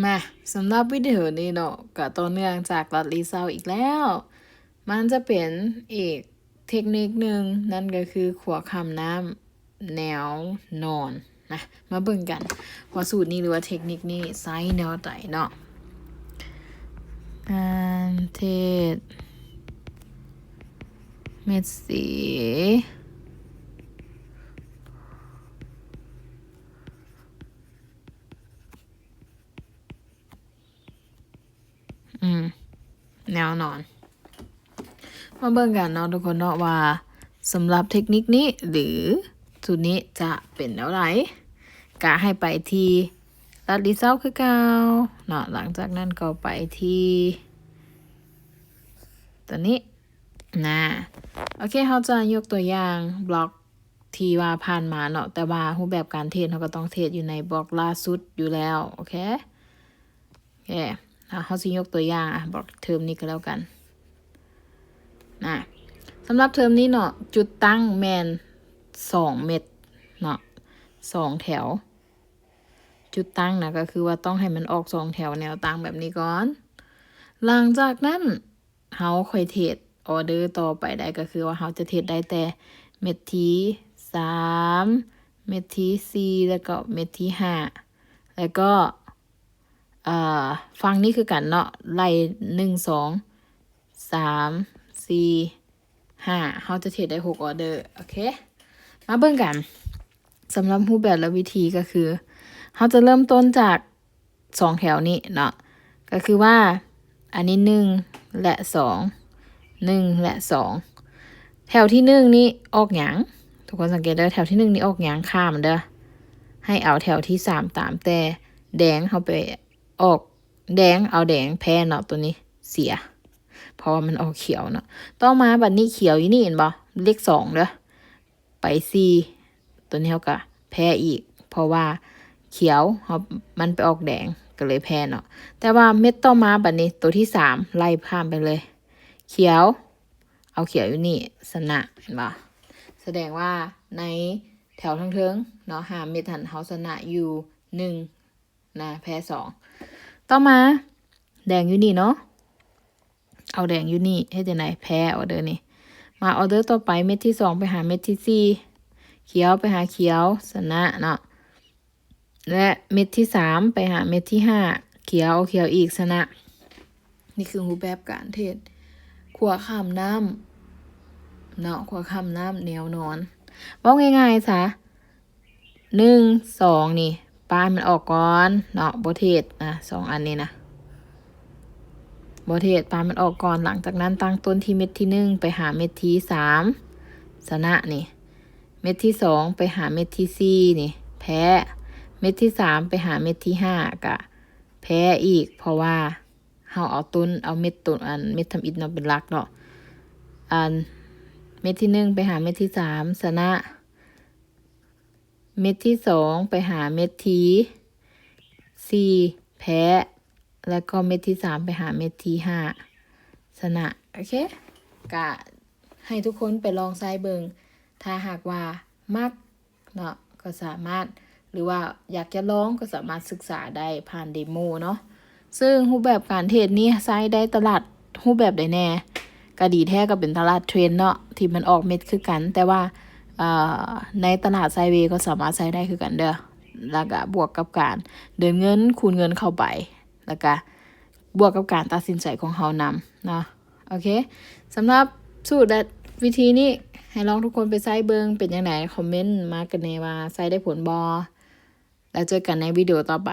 ມາ ສຳລັບວິດີໂອນີ້ເນາະ ກໍຕໍ່ເນື່ອງຈາກລັດລີເຊົາອີກແລ້ວ. ມັນຈະເປັນອີກເທັກນິກໜຶ່ງ, ນັ້ນກໍຄືຂົວຂ້າມນ້ຳແນວນອນນະ. ມາເບິ່ງກັນວ່າສູດນີ້ ຫຼືວ່າເທັກນິກນີ້ໃຊ້ແນວໃດເນາະ. ການເທດເມັດສີ ອືມ ແນວນອນ. ມາເບິ່ງກັນເນາະທຸກຄົນເນາະ ວ່າສຳລັບເທັກນິກນີ້ ຫຼື ສູດນີ້ຈະເປັນແນວໃດ. ກະໃຫ້ໄປທີ່ລັດລີເຊົາຄືເກົ່າເນາະ. ຫຼັງຈາກນັ້ນກໍໄປທີ່ຕົວນີ້ນະ. ໂອເຄ ເຮົາຈະຍົກຕົວຢ່າງບລັອກ ທີ່ວ່າຜ່ານມາເນາະ, ແຕ່ວ່າຮູບແບບການເທດ ເຮົາກໍຕ້ອງເທດຢູ່ໃນບລັອກລ່າສຸດຢູ່ແລ້ວ. ໂອເຄ ໂອເຄ ເຮົາຊິຍົກຕົວຢ່າງ ອ່ະ ບລັອກເທີມນີ້ກໍແລ້ວກັນນະ. ສຳລັບເທີມນີ້ເນາະ ຈຸດຕັ້ງແມ່ນສອງເມັດເນາະ, ສອງແຖວ. ຈຸດຕັ້ງນະ ກໍຄືວ່າຕ້ອງໃຫ້ມັນອອກສອງແຖວແນວຕັ້ງແບບນີ້ກ່ອນ. ຫຼັງຈາກນັ້ນ ເຮົາຄ່ອຍເທດອໍເດີຕໍ່ໄປໄດ້ ກໍຄືວ່າເຮົາຈະເທດໄດ້ແຕ່ເມັດທີສາມ ເມັດທີສີ່ ແລ້ວກໍເມັດທີຫ້າ ແລ້ວກໍ ເອີ ຝັ່ງນີ້ຄືກັນເນາະ ໄລ່ ໜຶ່ງ ສອງ ສາມ ສີ່ ຫ້າ ເຮົາຈະເທດໄດ້ຫົກອໍເດີ. ໂອເຄ ມາເບິ່ງກັນ. ສຳລັບຮູບແບບ ແລະ ວິທີກໍຄື ເຮົາຈະເລີ່ມຕົ້ນຈາກສອງແຖວນີ້ເນາະ, ກໍຄືວ່າອັນນີ້ໜຶ່ງ ແລະ ສອງ ໜຶ່ງ ແລະ ສອງ. ແຖວທີໜຶ່ງນີ້ອອກຫຍັງ? ທຸກຄົນສັງເກດເດີ ແຖວທີໜຶ່ງນີ້ອອກຫຍັງ? ຂ້າມເດີ. ໃຫ້ເອົາແຖວທີສາມຕາມ, ແຕ່ແດງເຮົາໄປອອກ ແດງ ເອົາແດງແພ້ເນາະ, ຕົວນີ້ເສຍ ເພາະວ່າມັນອອກຂຽວເນາະ. ຕໍ່ມາບັດນີ້ຂຽວຢູ່ນີ້ເຫັນບໍ່? ເລກສອງເດີ. ໄປສີ່ ຕົວນີ້ເຮົາກະແພ້ອີກ ເພາະວ່າຂຽວເຮົາ ມັນໄປອອກແດງ ກໍເລີຍແພ້ເນາະ. ແຕ່ວ່າເມັດຕໍ່ມາບັດນີ້ ຕົວທີສາມ ໄລ່ຂ້າມໄປເລີຍ ຂຽວ ເອົາຂຽວຢູ່ນີ້ຊະນະ ເຫັນບໍ່? ສະແດງວ່າໃນແຖວເທິງໆເນາະ ຫ້າເມັດຫັ້ນ ເຮົາຊະນະຢູ່ໜຶ່ງ ນະ ແພ້ສອງ. ຕໍ່ມາແດງຢູ່ນີ້ເນາະ ເອົາແດງຢູ່ນີ້ ເຮັດຈັ່ງໃດ? ແພ້ອໍເດີນີ້. ມາອໍເດີຕໍ່ໄປ ເມັດທີສອງໄປຫາເມັດທີສີ່ ຂຽວໄປຫາຂຽວ ຊະນະເນາະ ແລະ ເມັດທີສາມໄປຫາເມັດທີຫ້າ ຂຽວ ເອົາຂຽວອີກ ຊະນະ. ນີ້ຄືຮູບແບບການເທດຂົວຂ້າມນ້ຳເນາະ ຂົວຂ້າມນ້ຳແນວນອນ. ເວົ້າງ່າຍໆຊະ ໜຶ່ງ ສອງ ນີ້ ປາຍມັນອອກກ່ອນເນາະ ບໍ່ເທດນະ ສອງອັນນີ້ນະ ບໍ່ເທດ ປາຍມັນອອກກ່ອນ. ຫຼັງຈາກນັ້ນຕັ້ງຕົ້ນທີ່ເມັດທີໜຶ່ງໄປຫາເມັດທີສາມ ຊະນະນີ້, ເມັດທີສອງໄປຫາເມັດທີສີ່ນີ້ ແພ້, ເມັດທີສາມໄປຫາເມັດທີຫ້າກະແພ້ອີກ ເພາະວ່າ ເຮົາເອົາຕົ້ນ ເອົາເມັດຕົ້ນ ອັນເມັດທຳອິດເນາະ ເປັນຫຼັກເນາະ. ອັນເມັດທີໜຶ່ງໄປຫາເມັດທີສາມ ຊະນະ, ເມັດທີສອງໄປຫາເມັດທີສີ່ ແພ້ ແລ້ວກໍເມັດທີສາມໄປຫາເມັດທີຫ້າ ຊະນະ. ໂອເຄ ກະໃຫ້ທຸກຄົນໄປລອງໃຊ້ເບິ່ງ ຖ້າຫາກວ່າມັກ ເນາະ ກໍສາມາດ ຫຼືວ່າຢາກຈະລອງກໍສາມາດສຶກສາໄດ້ຜ່ານເດໂມເນາະ. ເຊິ່ງຮູບແບບການເທດນີ້ໃຊ້ໄດ້ຕະຫຼາດຮູບແບບໃດແດ່? ກະດີແທ້ກໍເປັນຕະຫຼາດເທຣນເນາະ ທີ່ມັນອອກເມັດຄືກັນ, ແຕ່ວ່າ ເອີ ໃນຕະຫຼາດໄຊເວກໍສາມາດໃຊ້ໄດ້ຄືກັນເດີ. ແລ້ວກະບວກກັບການເດີນເງິນ ຄູນເງິນເຂົ້າໄປ ແລ້ວກະບວກກັບການຕັດສິນໃຈຂອງເຮົານຳເນາະ. ໂອເຄ ສຳລັບສູດ ແລະ ວິທີນີ້ ໃຫ້ລອງທຸກຄົນໄປໃຊ້ເບິ່ງ ເປັນຈັ່ງໃດ ຄອມເມັນມາກັນແດ່ວ່າໃຊ້ໄດ້ຜົນບໍ່? ແລ້ວເຈີກັນໃນວິດີໂອຕໍ່ໄປ.